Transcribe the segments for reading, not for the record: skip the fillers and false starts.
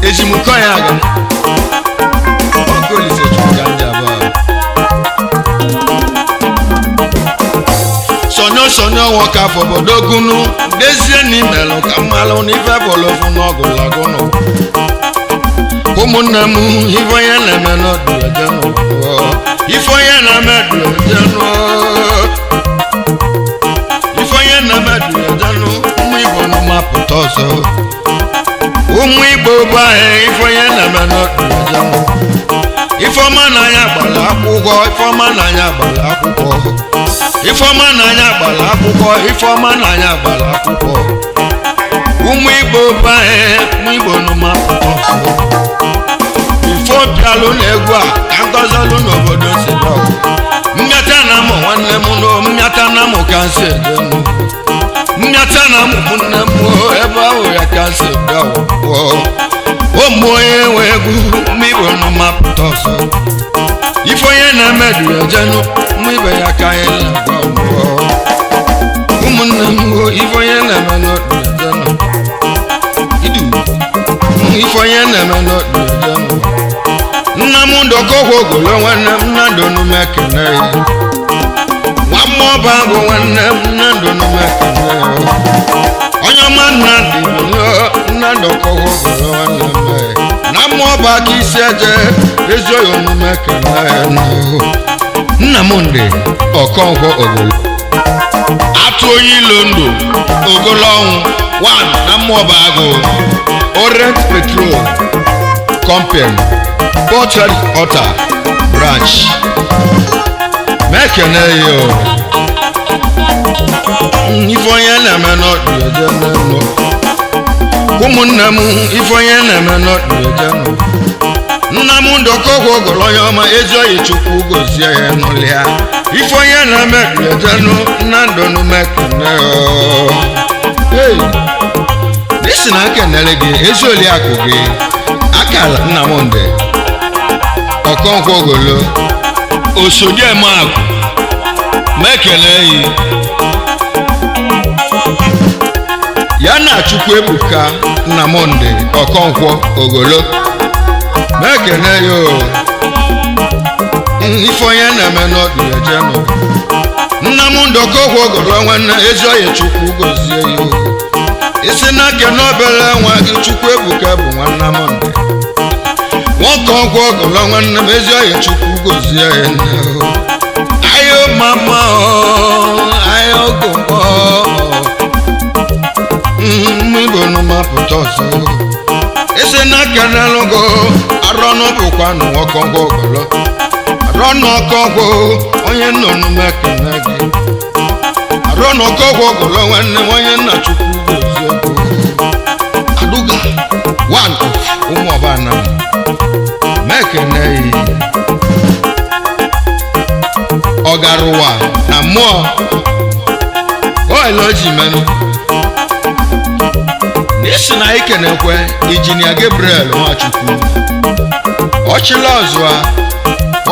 Ejimukọ ya aga ọkụ Olise chukwu ka ndị abụọ sonye sonye nwoke afọ obodo gunu dezie n'imelụ ka mmalụ n'ife bụlụfụ n'ọgụ lagụnụ ụmụnne m ife onye na-eme n'ọdụ ejenụ, ife onye na-eme dị ejenụ, ife onye na-eme dị ejenụ. Ụmụ Igbo nụ mapụta ọzọ, ụmụ Igbo bụ anyị. Ife onye na-eme n'ọdụ ejenụ, ifeọma n'anya gbara akwụkwọ, ifeọma n'anya gbara akwụkwọ, ifeọma n'anya gbara akwụkwọ, ifeọma n'anya gbara akwụkwọ. Ụmụ Igbo bụ anyị, ụmụ Igbo nụ mapụta ọzọ. Ifo bịalụ na egwu a ka ngọzọlụ n'obodo si dị ọgụ mmịata na mụ nwanne m no mmịata na mụ ka nsi ejenụ, mmịata na mụ nne m ebe ahụ ya ka nsi bịa ọgwụ. Ụmụ onye nwe egwu, ụmụ Igbo nụ mapụta ọzọ. Ife onye na-eme dị ejenụ, ụmụ ibe ya ka anyị na-agwa ọgwụ. Ụmụnne m, ife onye na-eme n'ọdụ ejenụ, idu ife onye na-eme n'ọdụ ejenụ. Nna m ndọkọgwụ ogolo nwanne m nnadụ numekene, nwa mmụọ bụ nwanne m nnadụ numekene, onye ọma nnadị nnadụ ọkọgwụ ogolo nwanne m na mmụọ bụ aka isi eje ezi oyi omume kene. Nna m ndị Ọkọnkwọ ogolo atụ onye ilo ndụ ogolo ọnwụ 1 na mmụọ bụ agụ. Orient Petrol Company Port Harcourt branch mekene yo. Ife onye na-eme n'ọdụ eje n'ụlọ, ụmụnne m, ife onye na-eme n'ọdụ eje n'ụlọ. Nna m ndọkọgwụ ogolo onye ọma ezi oyi chukwu gozie ya n'ụlọ. Ife onye na-eme eje nụ nnadụ mekene. Hey, n'isi na nkenere gị ezi oliakụ gị akala Nnamdị Ọkọnkwọ ogolo Osodieme akụ mekele yi ya na Chukwu ebuka Nnamdị Ọkọnkwọ ogolo mekene ya o. Ife onye na-eme n'ọdụ eje nụ. Nna m ndọkọgwụ ogolo nwanne ezi oyi chukwu gozie ya o. Isi na kene obere nwa gị Chukwu ebuka bụ nwanne m ndị nwoke ọgwụ ogolo nwanne m ezi oyi chukwu gozie ya nne o. Ayo mama o, ayo gogo ụmụ Igbo nụ mapụta ọzọ. Isi na kenelụgo arọnụ bụkwa nụ nwoke ọgwụ ogolo arọnụ ọkọgwụ onye nnụnụ mekene gị arọnụ ọkọgwụ ogolo nwanne m onye nna chukwu gozie gị. Aduga one of ụmụ ọbana mekene yi ọgarụwa na mmụọ oil o ji menụ n'isi na ikenekwe injinia Gabriel Nwachukwu ọchịla ọzụa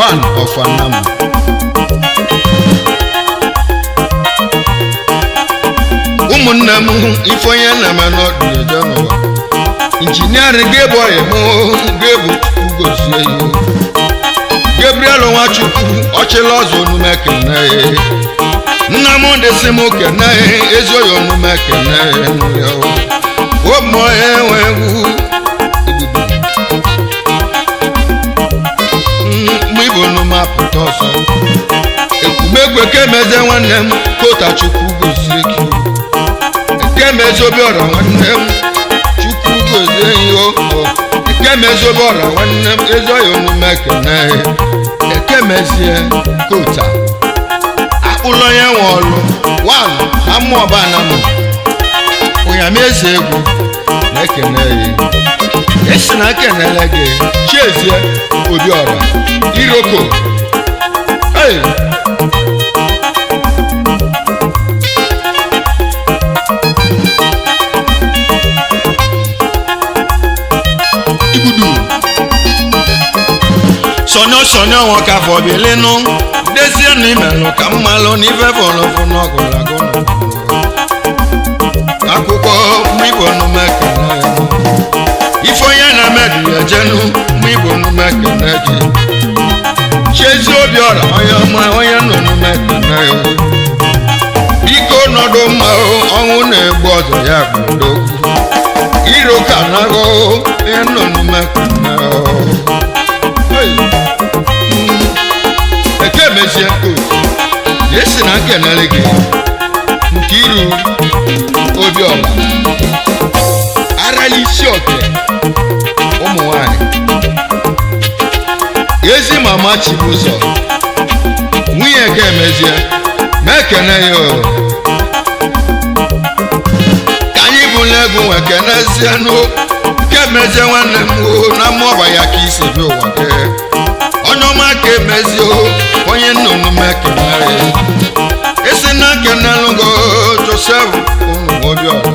one of Anam. Ụmụnne m, ife onye na-eme n'ọdụ eje n'ụwa. Injinia Gabriel mụ Gebu Chukwu gozie ya. Gabriel Nwachukwu ọchịla ọzọ onume kene, nna m dịsị m kene ezi oyi onume kene ụmụ enwe egwu mgbe Igbo nụ mapụta ọzọ. Ekwumekwe kemeze nwanne m kota chukwu gozie gị, ekemeze obiọra nwanne m chukwu gozie ya o, ekemeze obiọra nwanne m ezi oyi omume kene. Emezie Kota akpụlọ onye nwe ọlụ wan na mmụọba anamụ ụnyameze egwu na-ekene ya esi na ekenele gị Chiezie Obiora Iroko. Hey! Igbudu Sọnyọ sọnyọ wọn ka fọbilinu dezie na imelụ ka mmalụ n'ife fọlọfọ n'ọgụlagụ akwụkwọ mmigbo numekene ife onye na-emedu ya jenu mmigbo numekene gị Chiezi Obiora onye ọma onye nọ numekene ya biko nọdụ mma ọnwụ na-egbu ọzọ ya bụ odogwu Iroko anaghọ onye nọ numekene. Hey! Eke mezie kotu na-esi na nkenele gị nke iru Obiora arala isi oke ụmụ nwanyị ezi mama Chibụzọ nwunye Eke emezie ma ekene ya o. Ka anyị bụla egwu nwe kenezienụ nke mezie nwanne m o na mmụọba ya ka isi bi ụwa gị onye ọma ka emezie o onye nnụnụ mekenere isi na kenelụgo Joseph unu Obiora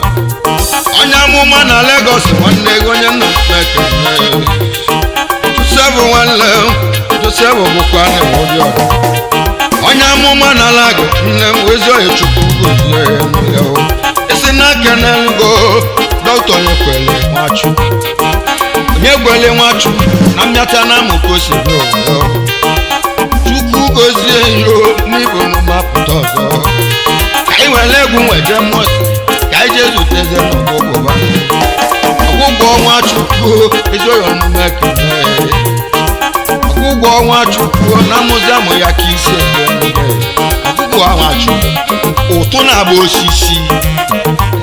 onye amụma na Lagos nwanne gị onye nnụnụ mekenere Joseph nwanne Joseph bụkwa nne m Obiora onye amụma na Lagos nne m ezi oyi Chukwu gozie ya o isi na kenelụgo dọkịta onye kwele Nwachukwu onye gwele Nwachukwu na mmịata na amụ ka o si bịa ụwa Chukwu gozie iro n'igbo n'ụmapụta ọzọ ka anyị were egwu nweje mmụọ ka anyị jee zuteze n'ọgwụgwọ ọgwụgwọ Nwachukwu ezi oyi ọmụme kene ọgwụgwọ Nwachukwu na amụzi amụ ya ka isi ebe ọgwụgwọ Nwachukwu ụtụ na-agba osisi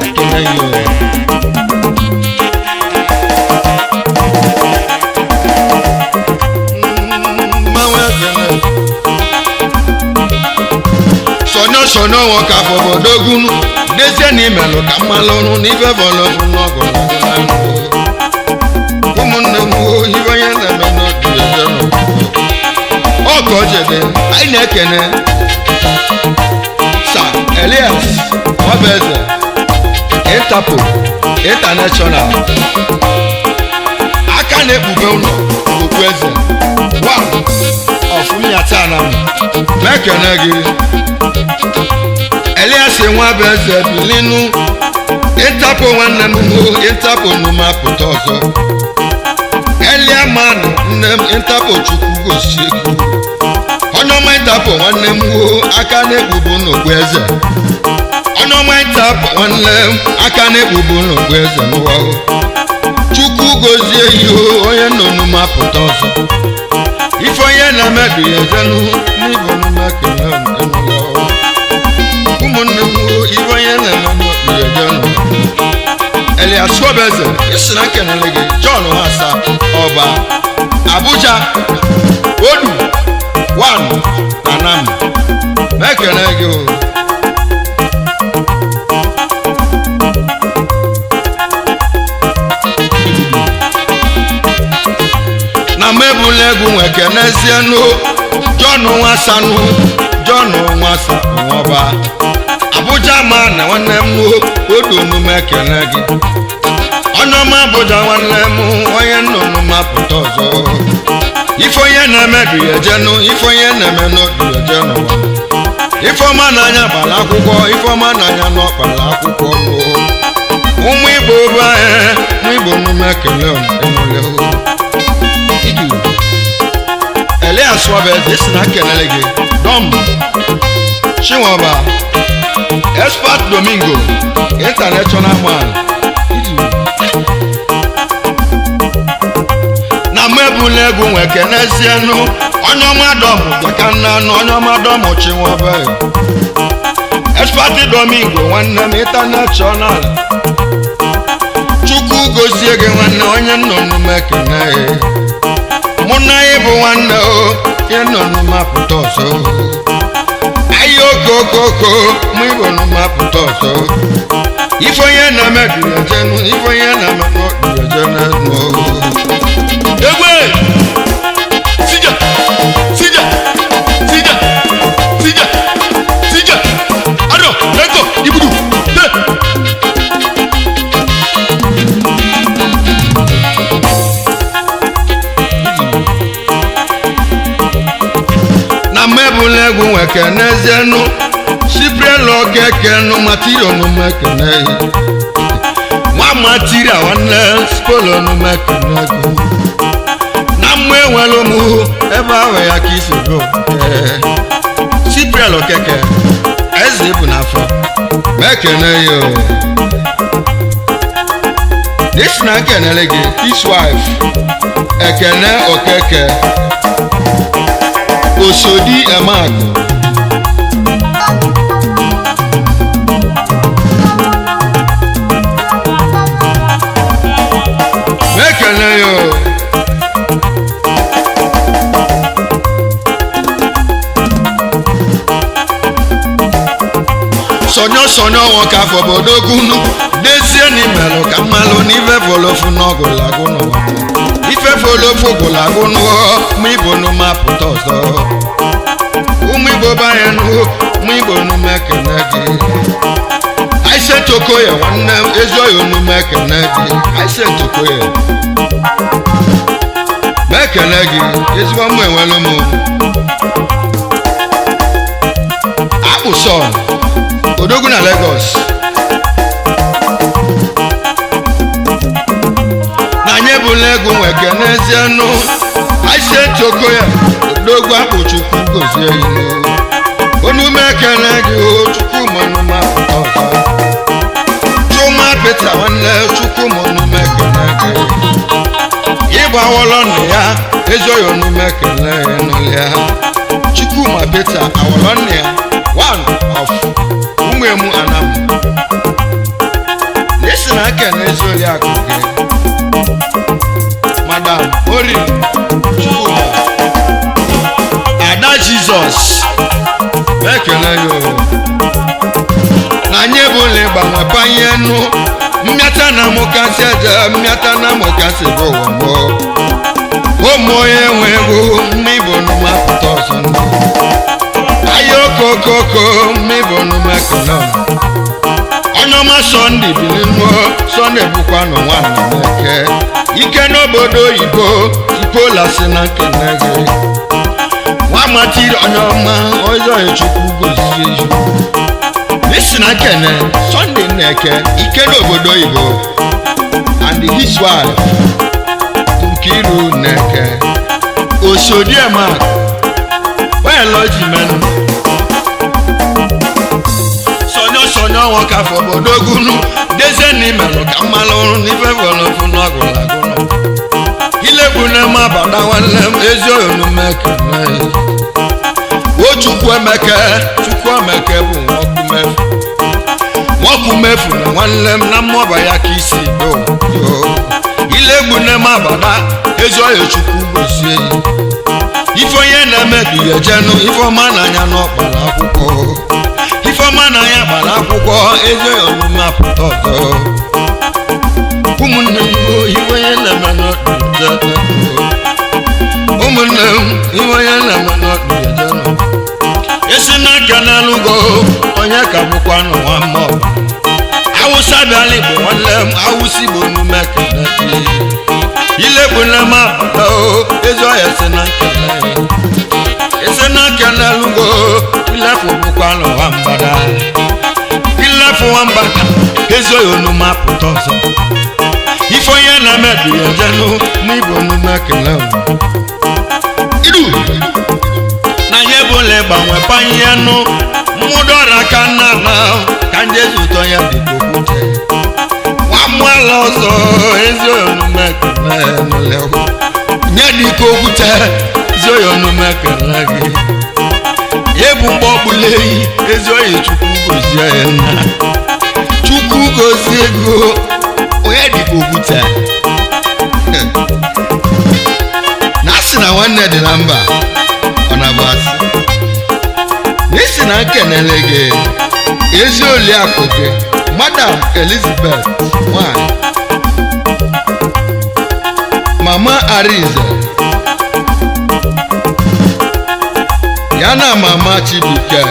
ekele ya o. Mmanwụ ekele. Sọnyọ sọnyọ wọn ka fọbọdógún dezie na imelụ ka mmalụ ọrụ n'ife fọlọfụ n'ọgụ ụmụnne m o ife onye na-eme n'obi eze ọka ojede anyị na-ekene Sir Elias Nwabeze Interpol International aka na-ekpube ụlọ okpueze one of Nyatanam mekene gị Elias Nwabeze bilinu Interpol nwanne m o Interpol numapụta ọzọ Eliaman nne m Interpol Chukwu gosi ego onye ọma Interpol nwanne m o aka na-ekpubu n'okpueze onye ọma Interpol nwanne m aka na-ekpubu n'okpueze n'ụwa o. Chukwu gozie ihe onye nnụnụ mapụta ọzọ ife onye na-emebi ya ejenu n'ịbụ ekele ụmụnne m ife onye na-eme n'okpuru ejenu Elias Nwabeze isi na nkenele gị John Nwasa Ọba Abuja Odu 1 Anam mekele gị o. Na mebula egwu nwe kenezienụ John Nwasanụ John Nwasa Nwọba Abuja ma na nwanne m odu omume ekele gị onye ọma Abuja nwanne m onye nnụnụ mapụta ọzọ ife onye na-emebi ejenu ife onye na-eme n'obi eje n'ụwa ife ọma n'anya gbara akwụkwọ ife ọma n'anya n'ọkpara akwụkwọ ụmụ Igbo bụ anyị ụmụ Igbo omume ekele enwere Elias Nwabeze isi na nkelele gị Dom Chinwaba Expert Domingo International man na mụ ebula egwu nwe kenezienụ onye ọma dọm bịaka nnanụ onye ọma dọm Chinwaba Expert Domingo nwanne m international Chukwu gozie gị nwanne onye nnụnụ m ekene. Mụ na ị bụ nwanne o ya nọ n'ụmapụta ọzọ. Ahịa okokoko mụ igbo n'ụmapụta ọzọ. Ife onye na-eme duru ejenu, ife onye na-eme duru ejenu. Egwe! Sija! Sija! Sija! Sija! Sija! Ado! Eko! Ibudu! Te! Na mmebula egwu nweke n'ezienu siprielu okeke nụ matiro numekene nwa matiri nwanne spolo numekene ego na mmụ enwere ụmụ ebe ahụ ya ka isi bụ siprielu okeke eze bụ n'afọ mekene ya o. N'isi na nkenele gị his wife Ekene Okeke Osodi Emakụ. Mekene ya o. Sọnyọ sọnyọ wọn ka fọbọdogunu dezie n'imelụ ka mmalụ n'ife folofu n'ọgụlagụ n'ụwa ife folofu gwụlagụ n'ụọ mụ igbo n'ụma pụta ọzọ ụmụ igbo banye nụ mụ igbo n'ụma ekene gị aisetokoye nwanne m ezi oyi onume ekene gị aisetokoye ma ekene gị ezigbo mụ enwelu m akpụsọ odogwu na Lagos na anyị ebula egwu nweke n'ezie nụ aisetokoye odogwu akpụ chukwu gozie ilu onume ekene gị o chukwu mọnụma pụta ọzọ chuma pete nwanne chukwu mọnụma ekene gị ịgbawọlọ nna ya ezi oyi onume ekene nụlịa ya chukwuma pete awọlọ nna ya one of ụmụemu anam na esi na aka na ezi oyi akụ gị madam ori chukwuma ada jizọs ekele ya o. Na anyị ebula ịgbanwe panye nụ mmịata na mụkasị aja mmịata na mụkasị bụ ụwa mụọ ụmụ onye nwe ego mma igbo nụma pụta ọzọ ndụ ahịa okokoko mma igbo nụma ekele ọnyọma sọnde bili mụọ sọnde bụkwa nụ nwanne m eke ike n'obodo oyibo ipola si na nkene gị nwa matiri onye ọma ọzọ chukwu gozie ju isi na nkene sọnde nneke ike n'obodo oyibo and his wife Nkiru Nneke Osodiema onye menu sọnyọ sọnyọ wọn ka fọbọdogunu dezie n'imelụ ka mmalụ n'ife fọlọfụ n'ọgụlagụnụ ilegbu na ma bada nwanne m ezi onume kene o chukwu emeke chukwu emeke bụ nwakumefu nwakumefu na nwanne m na mmụọba ya ka isi bụ ilegbu na ma bada ezi oyo chukwu gozie ya ife onye na-emebi ya jenu ife ọma n'anya n'ọkpara akwụkwọ ife ọma n'anya gbara akwụkwọ ezi oyo omume apụta ọzọ ụmụnne m ife onye na-eme n'ọdụ ụmụnne m ife onye na-eme n'ọdụ ejenụ esi n'aka n'alụgo onye ka bụkwa n'ụwa mmụọ awụsa bịala igbo nwanne m awụsa igbo n'ume kele ilegbu na m abata o ezi ọhịa si na nkele esi na nkele alụgo ilefu bụkwa n'ụwa mgbada ilefu nwamba ezi ọhịa onume apụta ọzọ ife onye na-emebi ya jenu n'igbo onume kele idu na nye bụla ịgbanwe panye nụ mmụdọra ka nna na ka njezu ụtọ ya dị ka okwute nwa ọzọ ezi omume kele nụlịa nye dị ka okwute ezi omume kele gị ebu mgbe ọbụla eyi ezi oyi chukwu gozie ya nna chukwu gozie ego onye dị ka okwute na asị na nwanne dị na mba ọ na-abụ asị n'isi na nkenele gị ezi oliakụ gị Madam Elizabeth nwanyị Mama Arinze ya na Mama Chibuike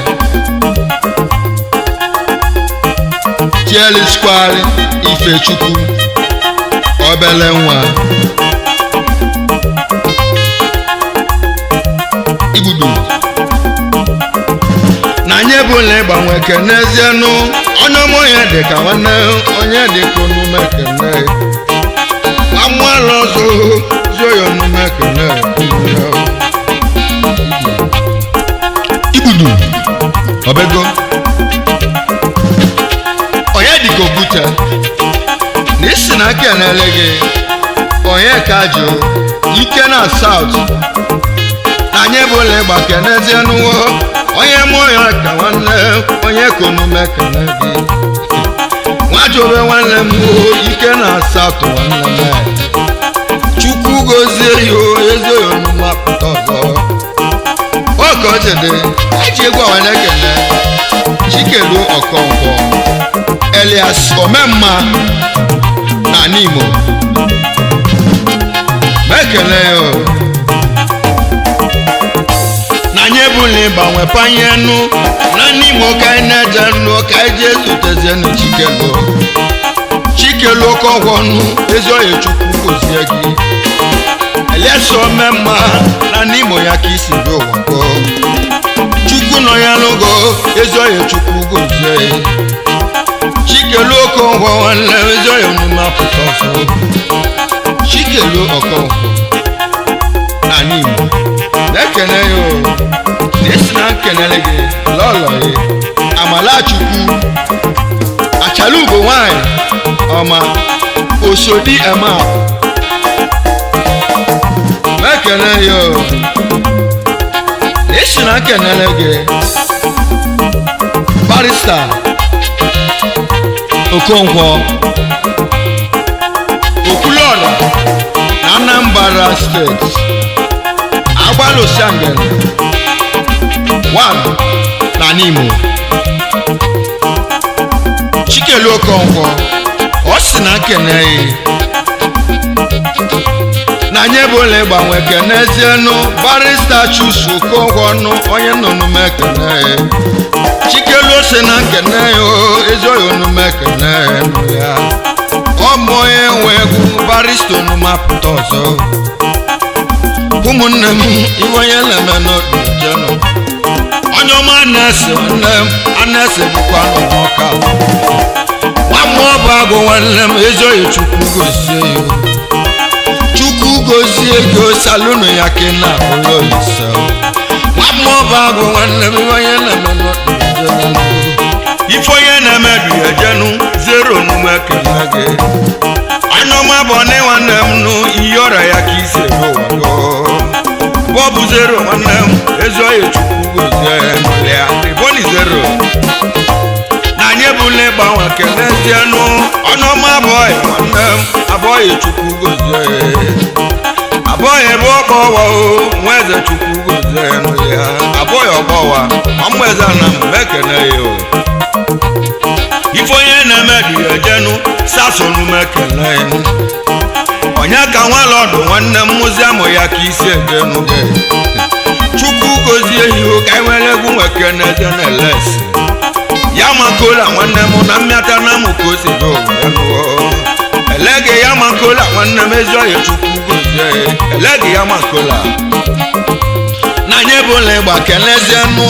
Chieliskwari Ifechukwu obele nwa Igbudu na anyị bụla ịgbanwe kenezienụ onye ọma onye dị ka nwanne onye dị ka onume kene amụala ọzọ zuo ya onume kene Igbudu obego onye dị ka okwute na isi na kenele gị onye ka jụ ike na South na anyị bụla ịgba kenezienụ onye mụọ ya ka nwanne onye konume kene gị nwajobe nwanne m ike na asatọ nwanne m Chukwu gozie ya ezi onume apụta ọzọ oke eji egwu awa na-ekele Chikelu Okonkwo Elias Omemma na Nimo mekele ya na anyị ebula ịgbanwe panye nụ na n'Imo ka anyị na-eje nụ ka anyị jee zutezienụ Chikelu Chikelu Okonkwo nụ ezi oyi Chukwu gozie gị Elias Omemma na n'Imo ya ka isi bịa ụwa kọọ Chukwu nọ ya n'ogo ezi oyi Chukwu gozie Chikelu Okonkwo nwanne ezi oyi omume apụta ọsọ Chikelu Okonkwo na n'Imo na-ekene ya o na-esi na nkenele gị lọlọ ya Amalachukwu Achalugo nwanyị ọma Osodi ema na-ekene ya o na-esi na nkenele gị Barrister Okonkwo Okwuluọra na Anambra Steeti Agbalụsiangele 1 na Nimo Chikelu Okonkwo ọ sị na nkene na anyị ebula ịgbanwe kenezienụ Barrister Chuks Okonkwo nụ onye nnụnụ ekene Chikelu si na nkene ezi oyi onume ekene ya ọ bụ onye nwe egwu Barrister onume apụta ọzọ ụmụnne m iwe onye na-eme n'obi jenụ onye ọma na-ese nwanne m ana-ese bụkwa n'ọka nwa mmụọ bụ agụ nwanne m ezi oyi Chukwu gozie ya Chukwu gozie gị salụnụ ya ka ị na-abụrụ olise nwa mmụọ bụ agụ nwanne m iwe onye na-eme n'obi jenụ ife onye na-eme du ya jenụ zero omume kele gị onye ọma bụ ọnị nwanne m nụ iyi ọrịa ya ka isi ebe ụwa gọọ bọbụ zero nwanne m ezi oyi Chukwu gozie ya riboni zero na anyị ebula ịgbanwe kenezienụ onye ọma abụọghị nwanne m abụọghị Chukwu gozie abụọghị ebe ọgbọwa o nwa eze Chukwu gozie ya abụọghị ọgbọwa ọmụ eze na m ekene ya o ife onye na-eme dị ya jenu sasonume kene onye ka nwalọdụ nwanne m mụzi amụ ya ka isi ejenu gị Chukwu gozie ihu ka anyị nwere egwu nweke na elesi ya makola nwanne m na mmịata na mụ ka o si dị ụwa ya nụọ elege ya makola nwanne m ezi oyi Chukwu gozie elege ya makola na anyị ebula ịgba kenezienụ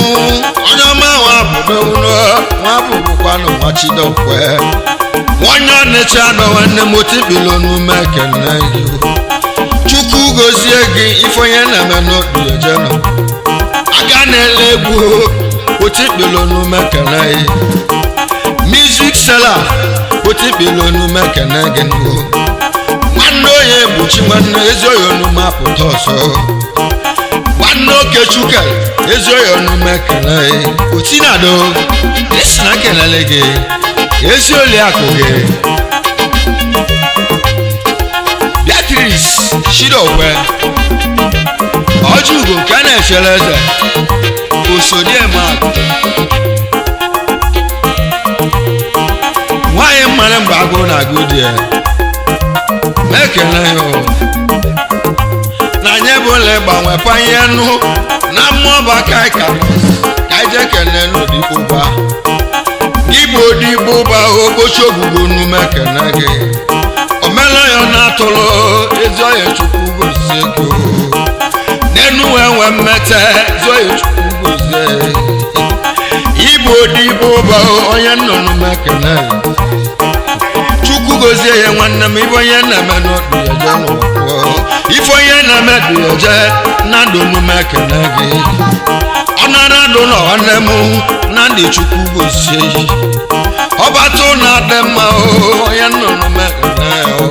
onye ọma nwa abụdowuno nwa abụbụkwanụ nwa Chidokwe onye ọnịcha nọ nwanne m otibilo n'ume ekene gị Chukwu gozie gị ife onye na-eme n'obi ejenụ aka na-ele egwu otibilo n'ume ekene gị music seller otibilo n'ume ekene gị nwanne onye bụ chi nwanne ezi oyi onume apụta ọzọ nwanne Okechukwu ezi oyi onume ekene otinado esi na kelele gị ezi oliakụ gị Beatrice Chidokwe Ọjị ugo nke a na-echere eze osodiema nwaanyị mara mgbe agụụ na-agụ di ya na-ekele ya o. Na anyị ebula ịgbanwe panye nụ na mmụọ bụ aka anyị ka ka anyị jee kene n'odigbo ba igbo odigbo ba okpochi ogbugbo nume kene gị omela ya na-atụrụ ezi ọya chukwu gozie gị o. N'enu wee nwee mmete ezi ọya chukwu gozie igbo odigbo ba onye nnụnụ mekene chukwu gozie ya nwanne m ife onye na-eme n'ọdụ ya jee n'ụwa ife onye na-eme dị ya jee na ndụ nume kene gị ọ nara ndụ na nwanne m na ndị chukwu gozie ya ọbata ụlọ adị mma o onye nnụnụ mekene o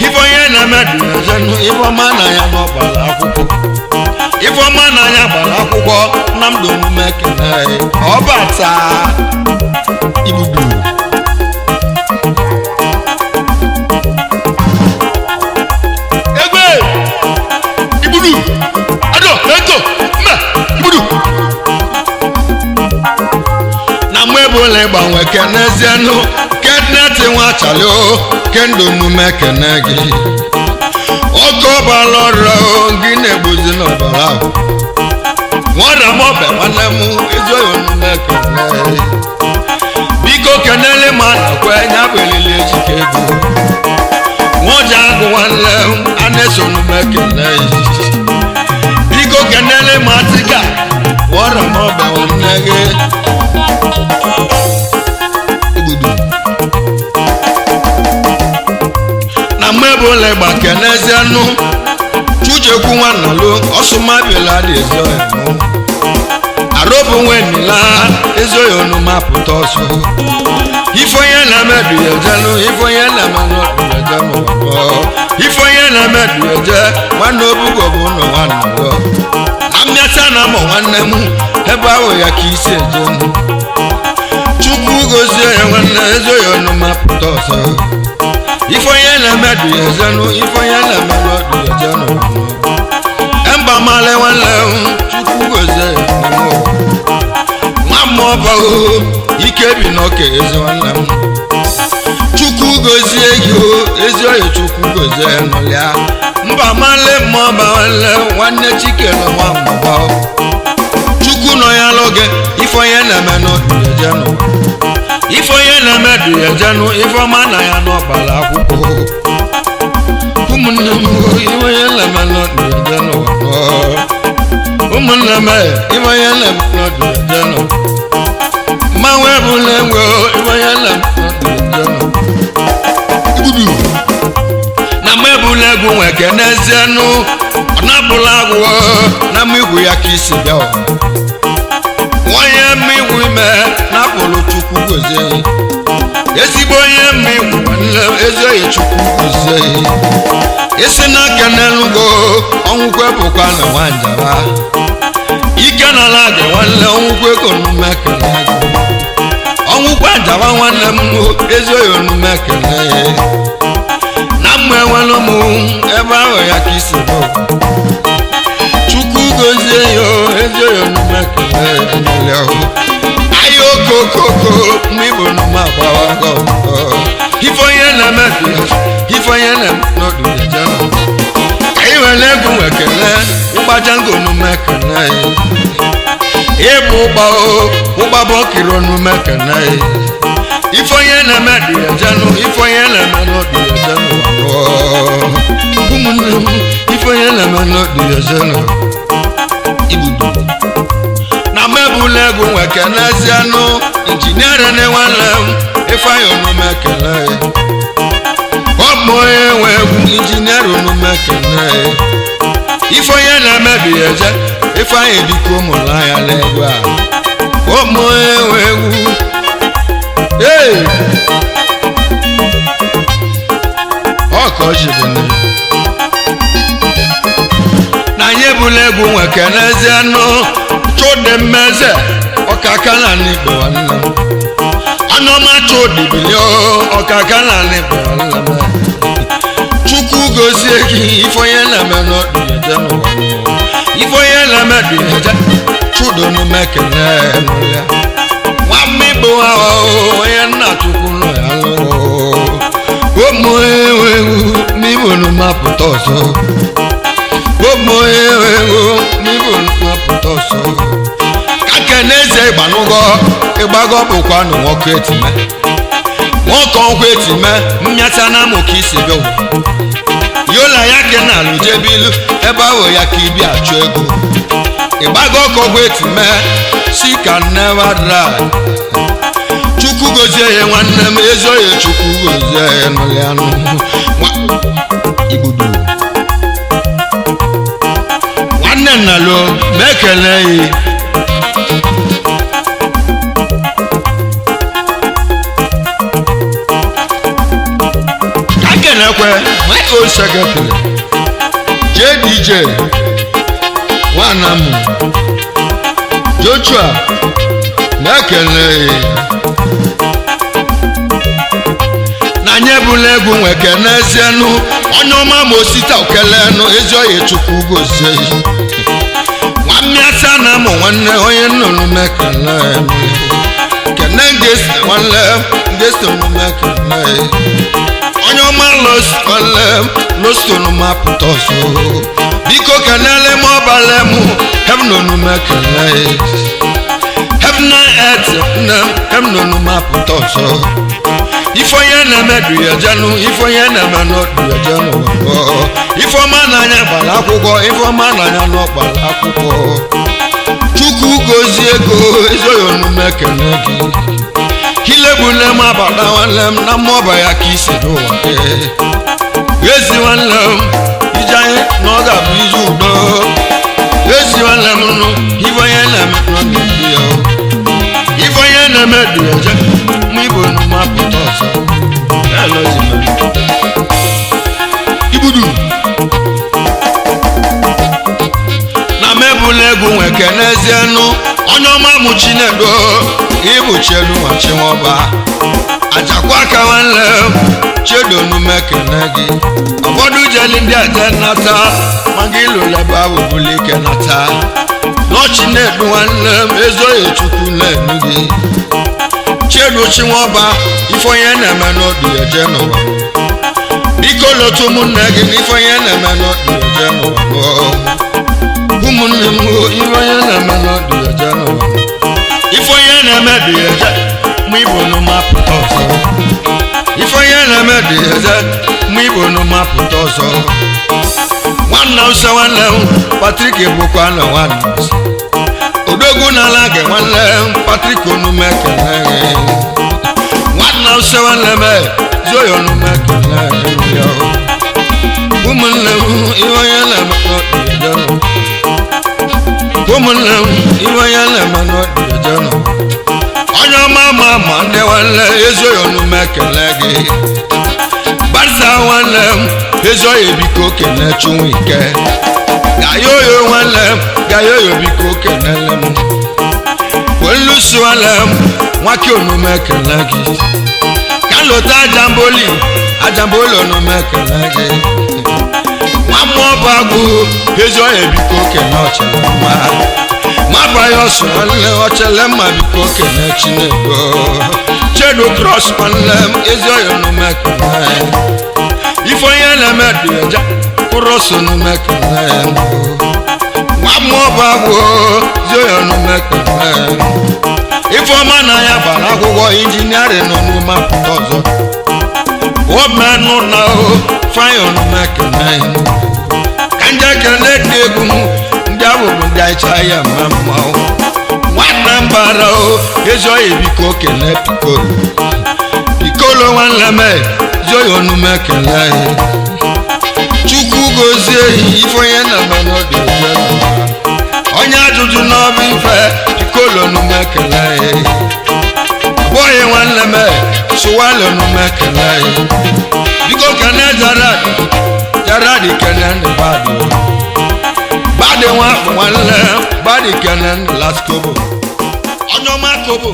ife onye na-eme dị ya jee nụ ife ọma na ya n'ọgbara akwụkwọ ife ọma na ya gbara akwụkwọ na ndụ nume kene ọbata ibudu egbe ibudu ado eto mba ibudu na mgbe bụla ịgbanwe kenezienụ keneti nwa chali o kendo nume kene gị ọkọ ọbara ọrụ gị na-egbuzi n'ọbara ahụ nwada mọbe nwanne m ezi oyi onume kene biko kenele ma nakwe nya bụ elili ejike ego nwaọja agụ nwanne m a na-eso onume kene biko kenele ma tika nwada mọbe nwanne gị Igbudu. Na mgbe bụla ịgba kenezienụ chuchekwu nwannalu ọsụmabila dị ezi oyi mụ arụbụ nwenila ezi oyi onu mapụta ọsọ ife onye na-eme dị ya ejenụ ife onye na-eme n'ọdụ ya eje n'ụwa ife onye na-eme dị ya eje nwanne obugo bụ ụlọ nwanne ya na mmịata na mụ nwanne m ebe ahụ ya ka isi eje mụ chukwu gozie ya nwanne ezi oyi onu mapụta ọsọ ife onye na-eme dị ya ejenụ ife onye na-eme n'ọdụ ya eje n'ụwa mba male nwanne m chukwu gozie ya n'ụwa nwa mmụọ bago ike bi n'ọka ezi nwanne m chukwu gozie gị o ezi oyi chukwu gozie ya nọlịa mba male mmụọ ba nwanne nwanne chikere nwa mmụọ chukwu nọ ya lụ gị ife onye na-eme n'ọdụ ya ejenụ ife onye na-eme dị ya ejenụ ife ọma na ya n'ọbara akwụkwọ ụmụnne m ife onye na-eme n'ọdụ ya ejenụ ụmụnne m ife onye na-eme n'ọdụ ya ejenụ mmanwụ ebula enwe ife onye na-eme n'ọdụ ya ejenụ Igbudu. Na mgbe ebula egwu nwe kenezienụ ọ na-abụla agwụ na mma igwu ya ka isi bịa ụwa onye mma igwu ime na-apụrụ chukwu gozie ezigbo onye mma igwu nwanne ezi oyi chukwu gozie isi n'aka n'elugo ọnwụkwe bụkwa na nwanjaba ike nala gị nwanne ọnwụkwe ka onume kene gị ọnwụkwe njaba nwanne m ezi oyi onume kene na mma enwere m ebe ahụ ya ka isi bụ chukwu gozie ya o, ezi oyi onume kene ya ahịa okokoko mgbe igbo nume agbawago ife onye na-eme ife onye na-eme n'ọdụ ya jenụ ka ị were egwu nwe kele ụgbajango onume kene ịbụ ụgba o ụgba bụ okiri onume kene ife onye na-eme dị ya jenụ ife onye na-eme n'ọdụ ya jenụ ụmụnne m ife onye na-eme n'ọdụ ya jenụ Igbudu. Na mebula egwu nwe kenezienụ injinia na nwanne m ifeanyị onume kele ọ bụ onye nwe egwu injinia onume kele ife onye na-emebi ya eje ifeanyị biko mụrụ anya n'egwu a ọ bụ onye nwe egwu ee ọ ka ọ jiri nne na anyị ebula egwu nwe kenezienụ chụdị mmeze ọkaka na n'igbo nwanne m anụọma chụdị bilie ọkaka na n'igbo nwanne m chukwu gozie gị ife onye na-eme n'ọdụ ya eje n'ụwa Ife onye na-eme dị eje chudonu mekene ya. Nwa igbo ahụ onye nna chukwu nọ ya lụrụ ụmụ ewu n'ibonu mapụta ọzọ. Ụmụ ewu n'ibonu mapụta ọzọ. Ka keneze ịgbanụgọ ịgbago bụkwa nụ nwoke etime. Nwoke ọkwa etime mmịata na amụ ka isi bịa ụwa. Yola ya ke na alụjebilu ebe ahụ ya ka ibi achụ ego. Ịgbago ọkọgwa etime si ka never dry. Chukwu gozie ya nwanne m ezi oye chukwu gozie ya nụlị anụ. Igbudu. Nwanne nna lo mekele ya. Kakenekwe my old secretary JDJ Nwanamu Joshua na-ekele na anyị ebula egwu nwekenezienụ onye ọma ma osita okelenu ezi oyi chukwu gozie nwammiasa na amụ nwanne onye nnụnụ mekele kene ngesi nwanne ngesi mekele onye ọma nwanne losonu mapụta ọzọ biko kenele m ọbala m hemnonu mekele heaven and earth nne hemnonu mapụta ọzọ ife onye na-eme du ya jenu ife onye na-eme n'ọdụ ya jenu ife ọma n'anya gbara akwụkwọ ife ọma n'anya n'ọgbara akwụkwọ chukwu gozie ego ezoghị onume kene gị hilebule m abata nwanne m na mmụọba ya ka isi n'ụwa ezi nwanne m ije anyị na ọ ga-abụ ije udo ezi nwanne m nụ ife onye na-eme n'ọdụ ya ife onye na-eme dị ya je mụ ibo nu ma pụta ọzọ igbudu na mebula egwu nweke n'ezienụ onye ọma mụ chinedo ịbụ chelu nwa chinwọba ajakwa aka nwanne chedonu mekene gị ụfọdụ jeli ndị aje nata ma gị lụlebe ahụ bụla ike nata n'ọchị na-edu nwanne m ezoghị chukwu na-enu gị chedu chinwọba ife onye na-eme n'ọdụ ya jee n'ụwa biko lotu ụmụnne gị na ife onye na-eme n'ọdụ ya jee n'ụwa ụmụnne m ife onye na-eme n'ọdụ ya jee n'ụwa ife onye na-eme dị ya jee mụ ibo nu mapụta ọzọ ife onye na-eme dị ya jee mụ ibo nu mapụta ọzọ nwanne m sọ nwanne m Patrick bụkwa na nwanne odogwu n'ala gị nwanne m Patrick onume kele nwanne m sọ nwanne m zoya onume kele ya ụmụnne m ihe onye na-eme n'ọdụ ụmụnne m ihe onye na-eme n'ọdụ ejenụ onye ọma ma ma ndị nwanne ezoghị onume kele gị gbasa nwanne m ezoghị biko kele chunwike gayoyo nwanne m gayoyo biko kelele m welusi nwanne m nwake onume kele gị kalota ajamboli ajamboli onume kele gị nwa mmụọ bụ agụ ezoghị biko kele ọchịrị mma nwaba ya ọsọ nwanne ọchịrị mma biko kele chinedo chedu cross nwanne m ezoghị onume kele ife onye na-eme dị eje kwụrụ onume kele nwa mmụọ bụ agụ ezoghị onume kele ife ọma na ya gbara akwụkwọ injiniarịn n'onume apụta ọzọ omenụ na fanye onume kele ka ndị ekele dị egwu m ndị ahụ bụ ndị aịcha ya mma mmanwụ nwanne m bara ezoghị biko kele pikolo pikolo nwanne m ezoghị onume kele chukwu gozie ife onye na-eme n'obi onye ajụjụ n'ọbụ ife pikolo onume kele abụghị nwanne m sụwali onume kele biko kene jarad jarad kene badi badi nwa nwanne badi kene last kobo onye ọma kobo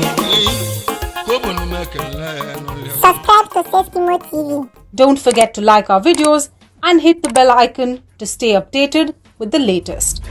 kobo nume kele. Subscribe to Safety Mode TV. Don't forget to like our videos and hit the bell icon to stay updated with the latest.